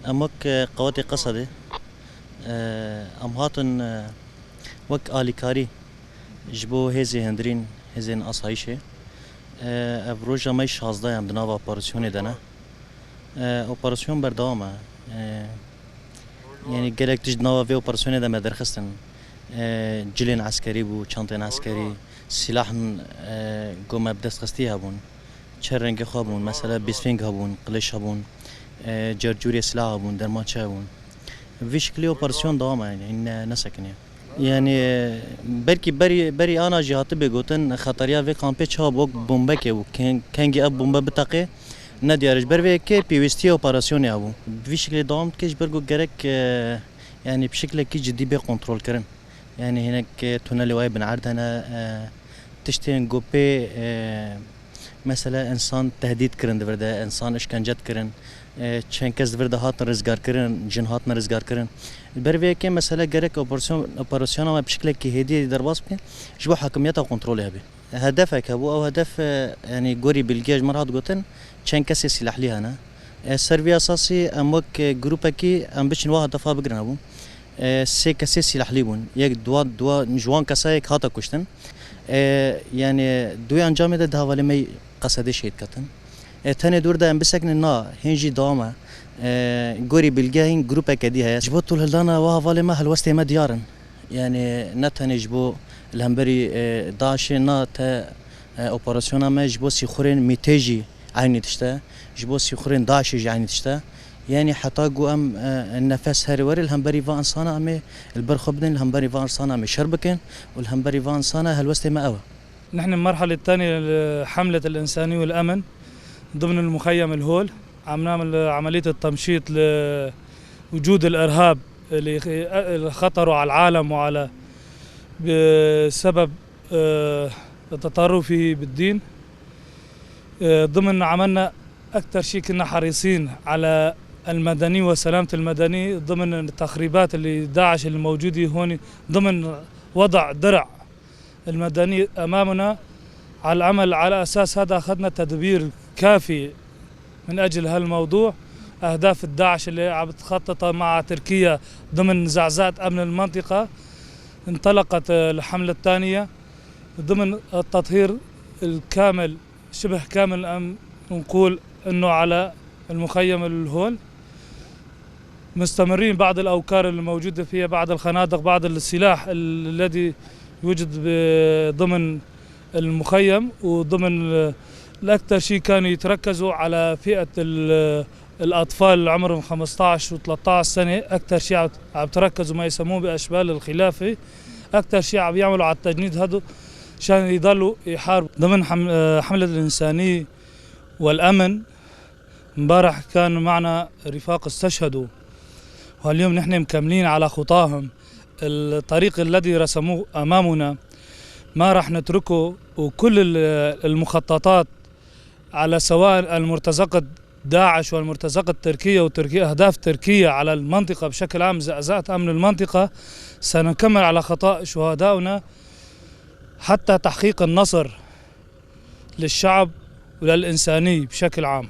Em wek qewetê Qesedê em hatin wek alîkarî ji bo hêzê hundirîn, hêzên asayîşê. Ev roja me 16 em di nava operasyonê de ne. Operasyon berdewam e. Yani gelek tişt di nava vê operasyonê de me derxistin. Cilên eskerî bû, çantên eskerî, silahên ku me bi dest xistî hebûn. Çer rengê xwe bûn, mesela bîsfing hebûn, qiliş hebûn, cercûrê silah hebûn, dermançe hebûn. Vî şiklî operasyon dewam e, yani nesekiniye. Yani belkî berî ana jî hatibe gotin xeteriya vê kampê çawa bû wek bombekê bû. Kengî ev bombe biteqê ne diyar e. Ji ber vê yekê pêwîstiya operasyonê hebû. Vî şiklê dewam dike ji ber ku gerek yani bi şiklekî cidî bê kontrolkirin. Yani hinek tunelê wayê bin erd hene, tiştên ku pê mesela insan tehdîd kirin di vir de, insan işkence dikirin, çend kes di vir de hatin rizgarkirin, jin hatine rizgarkirin. Ber vê yekê mesela gerek operasyona me bi şiklekî hêdî hêdî derbas bike ji bo hakimiyeta kontrolê hebe. Hedefek hebû, ew hedef yani gorî bilgiya ji me re hat gotin çend kesê silahlî hene. Ser vî esasî em wek grûpekî em biçin wa hedefa bigirin hebû. Sê kesê silahlî bûn. Yek duwa ji wan kesa yek hate kuştin. Yani duê encamê de di hevalê me Qesedê şehîd ketin. Tenê dûr de em bisekinin na, hîn jî dewam e. Gorî bilge hîn grûpeke dî heye. Ji bo tolhildana wa hevalê me helwestê me diyar in. Yani ne tenê ji bo li hemberî DAIŞ'ê na te operasyona me ji bo sîxurên MİT'ê jî eynî tişt e. Ji bo sîxurên DAIŞ'ê jî eynî tişt e. Yani heta ku em nefes herê were li hemberî va insana em ê li ber xwe bidin, li hemberî va insana em ê şer bikin û li hemberî va insana helwestê me ew e. نحن المرحلة الثانية لحملة الإنسانية والأمن ضمن المخيم الهول عم نعمل عملية التمشيط لوجود الإرهاب اللي خطره على العالم وعلى بسبب تطرفه بالدين. ضمن عملنا أكثر شيء كنا حريصين على المدني وسلامة المدني ضمن التخريبات اللي داعش الموجودة هون، ضمن وضع درع المدني أمامنا على العمل. على أساس هذا أخذنا تدبير كافي من أجل هالموضوع. أهداف الداعش اللي عم تخطط مع تركيا ضمن زعزعة أمن المنطقة، انطلقت الحملة الثانية ضمن التطهير الكامل شبه كامل أم نقول أنه على المخيم الهول. مستمرين بعض الأوكار الموجودة فيها، بعض الخنادق، بعض السلاح الذي يوجد ضمن المخيم. وضمن الأكثر شيء كانوا يتركزوا على فئة الأطفال اللي عمرهم 15 و13 سنة. أكثر شيء عم تركزوا ما يسموه بأشبال الخلافة. أكثر شيء عم يعملوا على التجنيد هذا عشان يضلوا يحاربوا. ضمن حملة الإنسانية والأمن امبارح كان معنا رفاق استشهدوا، واليوم نحن مكملين على خطاهم. الطريق الذي رسموه أمامنا ما راح نتركه، وكل المخططات على سواء المرتزقة داعش والمرتزقة التركية وتركيا أهداف تركيا على المنطقة بشكل عام، زعزعة أمن المنطقة، سنكمل على خطأ شهداؤنا حتى تحقيق النصر للشعب وللإنساني بشكل عام.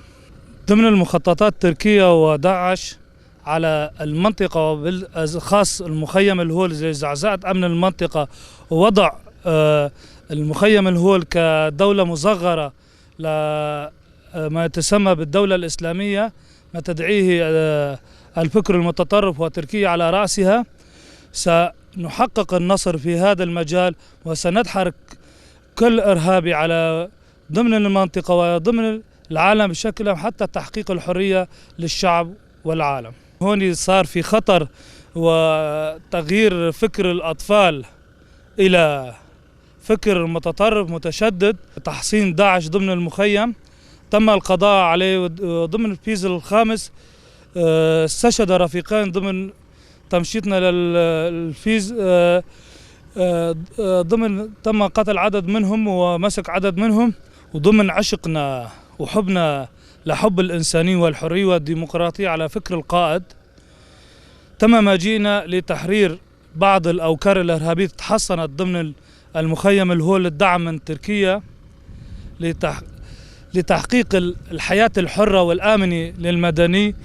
ضمن المخططات تركيا وداعش على المنطقة وبالخاص المخيم الهول زعزعة أمن المنطقة ووضع المخيم الهول كدولة مصغرة لما تسمى بالدولة الإسلامية، ما تدعيه الفكر المتطرف وتركيا على رأسها. سنحقق النصر في هذا المجال وسندحر كل إرهابي على ضمن المنطقة وضمن العالم بشكل عام حتى تحقيق الحرية للشعب والعالم. هون صار في خطر وتغيير فكر الأطفال إلى فكر متطرف متشدد. تحصين داعش ضمن المخيم تم القضاء عليه ضمن الفيز الخامس. استشهد رفيقين ضمن تمشيطنا للفيز، ضمن تم قتل عدد منهم ومسك عدد منهم. وضمن عشقنا وحبنا لحب الإنسانية والحرية والديمقراطية على فكر القائد تم مجيئنا لتحرير بعض الأوكار الإرهابية تحصنت ضمن المخيم الهول الدعم من تركيا لتحقيق الحياة الحرة والآمنة للمدني.